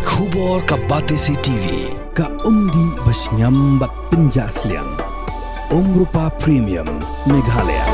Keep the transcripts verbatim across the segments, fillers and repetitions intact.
Khubor ka Batesi T V, ka umdih ba shngiam bad pynjah sliang. Umrupa Premium, Meghalaya.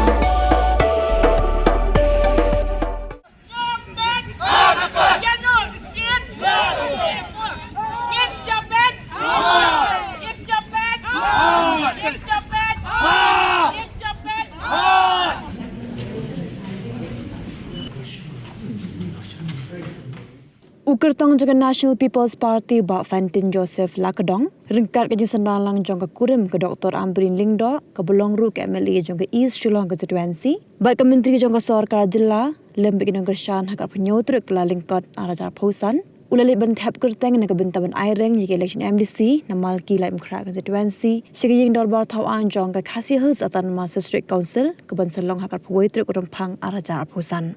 U kyrtong jong ka National People's Party, Bah Fantin Joseph Lakadong, ryngkat ka jingsynran lang jong ka kurim ka Doctor Ampareen Lyngdoh, kaba long ruh ka M L A jong ka East Shillong Constituency, bad ka Myntri jong ka Sorkar Jylla, lem bad ki nongkyrshan ha ka arphew hynñiew tarik Kyllalyngkot arhajar arphew san, u la leit ban thep kyrteng na ka bynta ban aireng ïa ka election M D C na Malki Laitumkhrah Constituency sha ka ïing dorbar thaw aiñ jong ka Khasi Hills Autonomous District Council, kaban sa long ha ka arphew wei tarik u Rymphang arhajar arphew san.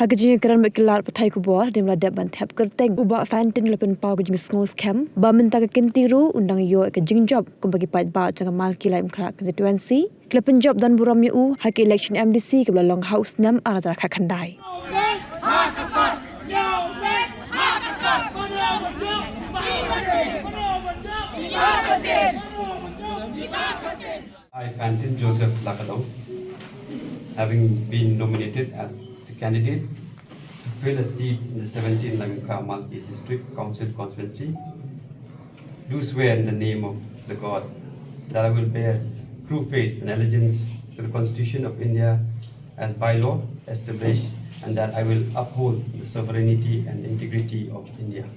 Ha ka jingïakren bad ki lad pathai khubor, hadien ba la dep ban thep kyrteng u Bah Fantin, la pynpaw ka jingsngewskhem ba mynta ka kynti ruh un dang ïoh ïa ka jingjop kumba ki paidbah jong ka Malki Laitumkhrah Constituency ki la pynjop don burom ïa u ha ka election M D C kaba la long ha u snem arhajar khatkhyndai. I, Fantin Joseph Lakadong, having been nominated as the candidate to fill a seat in the seventeen Laitumkhrah Malki District Council constituency, do swear in the name of the God that I will bear true faith and allegiance to the Constitution of India as by law established, and that I will uphold the sovereignty and integrity of India.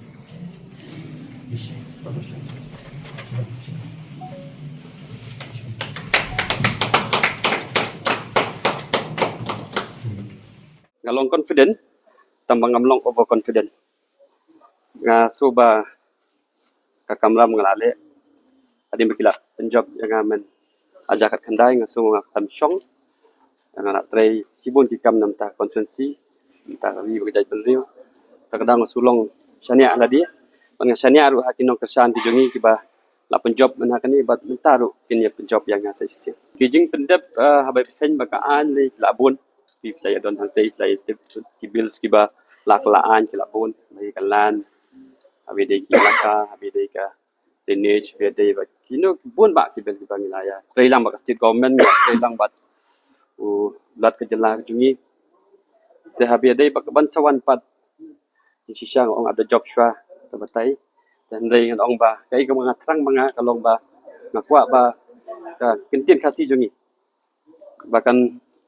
Nga long confident, tang ba ngam long overconfident. Nga sngew ba ka kamram nga la leh, hadien ba ki la pynjop ïa nga mynta arhajar khatkhyndai, nga sngew nga khlem shong. Nga la trei shibun ki kam na bynta constituency, na bynta ka ri bad ka jaitbynriew. Te ka daw nga sngew long shaniah lade, bad nga shaniah ruh ha ki nongkyrshan ki jong ngi kiba la pynjop mynta kane, bad mynta ruh kin ïa pynjop ïa nga sa shisien. Ki jingpyndep, eh, haba phi kheiñ ba ka aiñ lei ki la bun, phi la ïa don hangtei, phi la ïa tip ki bills kiba la, ka la aiñ ki la bun, ba ïa ka land, haba dei ki elaka, haba dei ka drainage, haba dei ba kino ki bun bah ki bill kiba ngi la ïa trei lang bad ka state government, ngi la trei lang bad u Lat ka jylla ka jong ngi. Te haba dei ba ka ban sa wan pat, shisha nga ong ap da jop shuwa sa batai. Te hynrei ngan ong ba kaei kaba nga thrang ma nga ka long ba nga kwah ba ka ktien Khasi jong ngi ba kan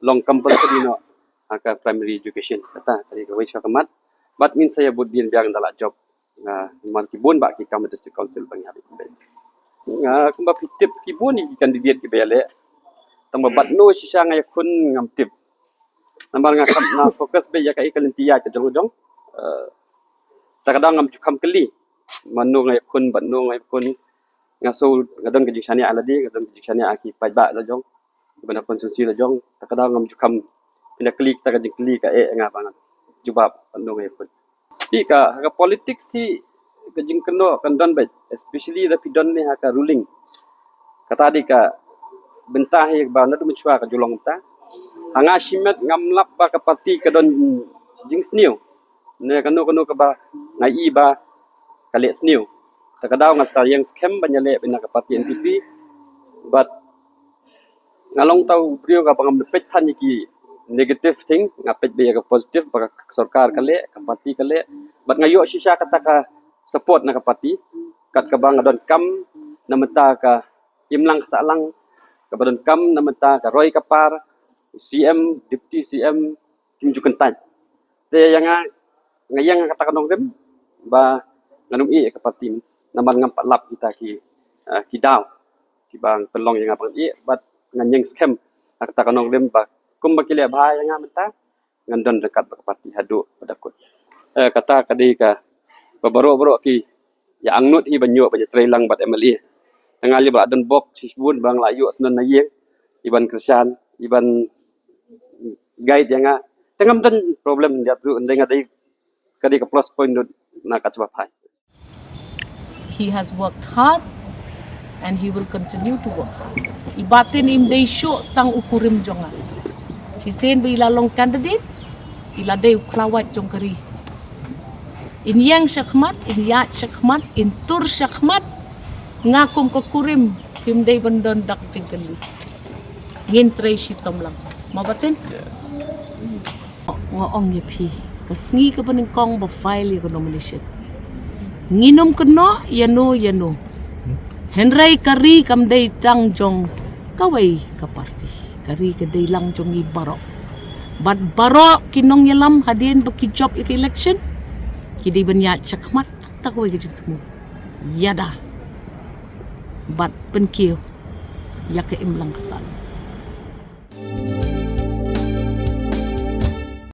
long compulsory noh ha ka primary education. Kata ka dei kawei sha ka mat. Bad ngin sa ïa bud dien biang da la jop. Nga, namar ki bun bah ki kam district council ba ngi hap ban leh. Nga, kumba phi tip, ki bun ki candidate kiba ïaleh. Tang ba bad no shisha nga ïakhun ngam tip. Namar nga kam, nga focus beit ïa kaei ka lynti ïaid ka jong jong. Eh, ta ka daw ngam ju kham kylli mano nga ïakhun, bad no nga ïakhun. Nga sngew nga don ka jingshaniah lade, nga don ka jingshaniah ha ki paidbah la jong, kiba na constituency la jong. Ta ka daw ngam ju kham, phin ïa kylli kata ka jingkylli, kaei nga ba ngan jubab, bad no nga ïakhun. Te ka, ha ka politics hi ka jingkynnoh kan don beit, especially lada phi don ne ha ka ruling. Kata dei ka bynta hi ba naduh mynshuwa ka ju long mynta. Ha nga shimet ngam lap ba ka party ka don jingsniew ne kano kano kaba nga i ba ka leh sniew. Ta ka daw nga sa ïeng skhem ban ïaleh beit na ka party N P P. Bad nga long tau briew kaba ngam peit than ïa ki negative things, nga peit beit ïa ka positive ba ka sorkar ka leh, ka party ka leh. Bad nga ïoh shisha kata ka support na ka party, kat kaba nga donkam na bynta ka imlang ka sahlang, kaba donkam na bynta ka roi ka par, C M, Deputy C M, kim ju kyntait. Te ïa nga, nga ïeng ha kata ka nongrim ba ngan ym ïeh ïa ka party, namar ngam pat lap kita ki, ah, ki daw kiba pynlong ïa nga ban ïeh, bad ngan ïeng skhem ha kata ka nongrim ba kumba ki leh bha ïa nga mynta, ngan don ryngkat bad ka party haduh ba da kut. Eh, kata ka dei kaba baroh baroh ki ïa angnud hi ban ïoh ban ïatrei lang bad M L A. Te nga lei ba la don bok shibun ba nga la ïoh shnong na ïing, iban kyrshan, iban guide ïa nga. Te ngam don problem ïa tu, hynrei nga dei, ka dei ka plus point na ka jubab hai. He has worked hard and he will continue to work hard. I Bah Tin im dei shuh tang u kurim jong nga. Shisien ba i la long candidate, i la dei u khlawait jong ka ri. In ïeng shakhmat, in ïaid shakhmat, in tur shakhmat. Nga kum ka kurim, phim dei ban don dak jingkylli. Ngin trei shitom lang. Mo ba tin? Nga ong ïa phi, ka sngi kaba nyngkong ba file ïa ka nomination, ngin ym kynnoh ïano ïano. Hynrei ka ri kam dei tang jong kawei ka party. Ka ri ka dei lang jong ngi baroh. Bad baroh ki nongïalam hadien ba ki jop ïa ka election, ki dei ban ïaid shakhmat, ta kawei ka jingthmu. Ïada bad pynkiew ïa ka imlang ka sahlang.